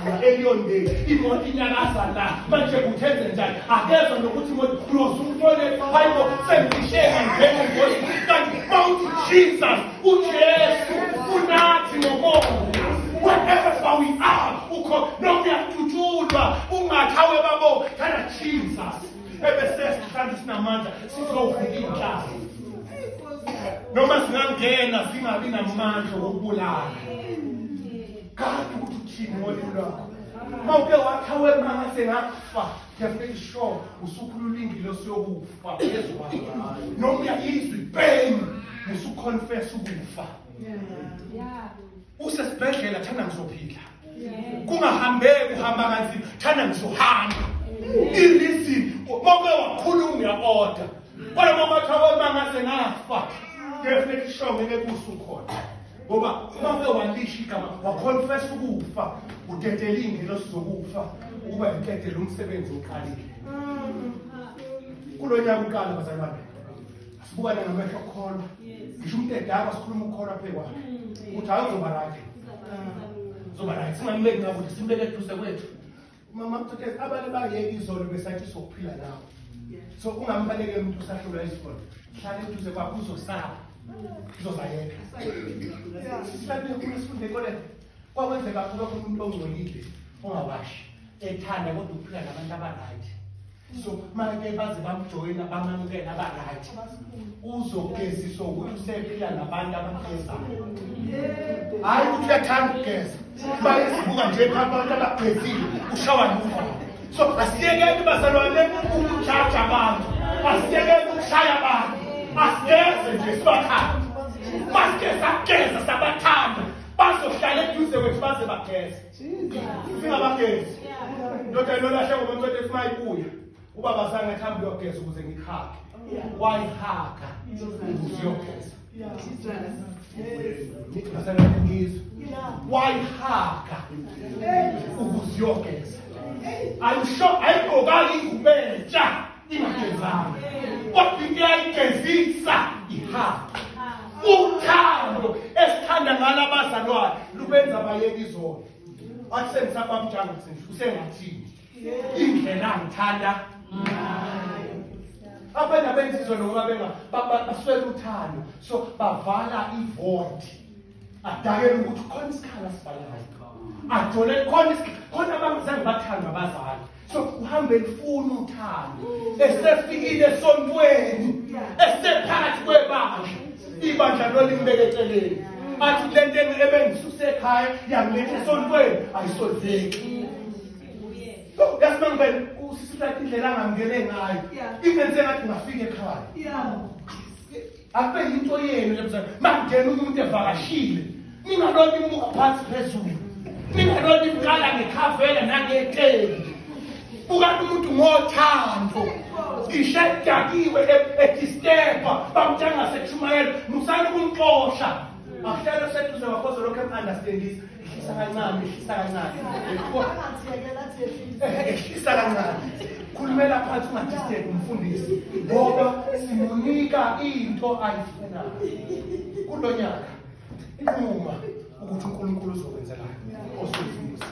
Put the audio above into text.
Ekhaya eLeondale, imoto inyakaza la. Manje kuthenze njani? Akezwa nokuthi imoto uyoze umthole. Hayibo, sengishe ngangena engozini. Kanti mawuthi Jesus, uJesu unathi ngomoya wherever we are. Ukho noma uyatutshulwa, ungathi awe babo, thanda Jesus, ebese sihlala sinamandla, sizovika inhlalo noma singangena singabi namandla okubulala. Kade ukuthi uthini ngolimi lwakho? Mawuke wathi awe mangase ngafa, definitely sure usukhulula ingilosi yokufa phezu kwakho, noma uyayizwa ipain, usuconfess ukufa. Usesibhedlela, thanda ngizophila. Kungahambeki, uhamba kanzima, thanda ngizohamba. I-reason mawuke wakhuluma, uya-order, kodwa mawubathi awe mangase ngafa, definitely sure ngeke kusukhona, ngoba uma uke walisha igama, waconfess ukufa, udedela iy'ngelosi zokufa ukuba iqedele umsebenzi oqalile kulo nyaka uqala. Bazalwane, asibukane ngamehlo okukholwa. Ngisho umuntu edakwa, sikhuluma ukukholwa phe kwakhe ukuthi hayi, uzoba right, uzoba right. Singambeki ngakuthi, simbeke eduze kwethu. Mama Mthethe, abanye bayeka izolo besathi sokuphila nawe, so ungambalekeli umuntu usahlulwa izolo. Hlala eduze kwakho, uzosaba, uzozayeka. Sihlale khona, sifunde ekoleni. Kwakwenzeka kube khona umuntu ongcolile, ongawashi, ethanda kodwa ukuphila nabantu aba-right. So manje baze bamjoyina, bamamukela aba-right, uzogeziswa ukuthi usephila nabantu abagezayo, hhayi ukuthi uyathanda ukugeza. Bayezibuka nje phambi abantu abagezile, ushawa luvalo. So asiyekeni, bazalwane, ukujaja abantu, asiyekeni ukushaya abantu. Asigeze nje, sibathande. Masike sageza, sabathanda, bazohlala eduze kwethu baze bageze. Singabagezi. Ndoda inolahle ngoba mcede simayibuya, ubaba sange athi uyogeza ukuze ngikuhage. Wayihaga ukuze uyogeza. Nithi bazalwane, ngizwe, wayihaga ukuze uyogeza. I'm sure ayigqokanga ingubo entsha ingagezanga, kodwa into eyayigezisa ihaga. Uthando esithanda ngalo abazalwane lubenza bayeke izolo. Wathi sengisabamjanga, usengathini indlela angithanda abanye abenza izolo, ngoba benga baswele uthando, so bavala i-void. Adakele ukuthi khona isikhala sivalayo, ajole khona khona abangazange bathandwa abazali, so uhambe lifuna uthando. Esefikile esontweni, esephakathi kwebandla, ibandla lolimbeke eceleni, athi le nto ebengisuse ekhaya yangiletha esontweni ayisolveki. Yazi mangibeni usisithatha indlela angamukele ngayo, ingenze ngathi ngafika ekhaya. Akube yinto yenu le mzalwane, makungena umuntu evakashile, ningaloni imuka phansi phezulu, ningaloni imqala ngekhavela nangeteki. Bukani umuntu ngothando, ishe edakiwe, edisturba, bamtshanga sekushumayela, musani ukumxosha. Akuhlale seduze kwakho, lokho em-understandisa. Ehlisa kancane, ehlisa kancane, ehlisa kancane, khulumela phansi, ungadisturb umfundisi, ngoba simunika into ayifunayo. Kulo nyaka nquma ukuthi uNkulunkulu uzokwenzelani osuzibusisa.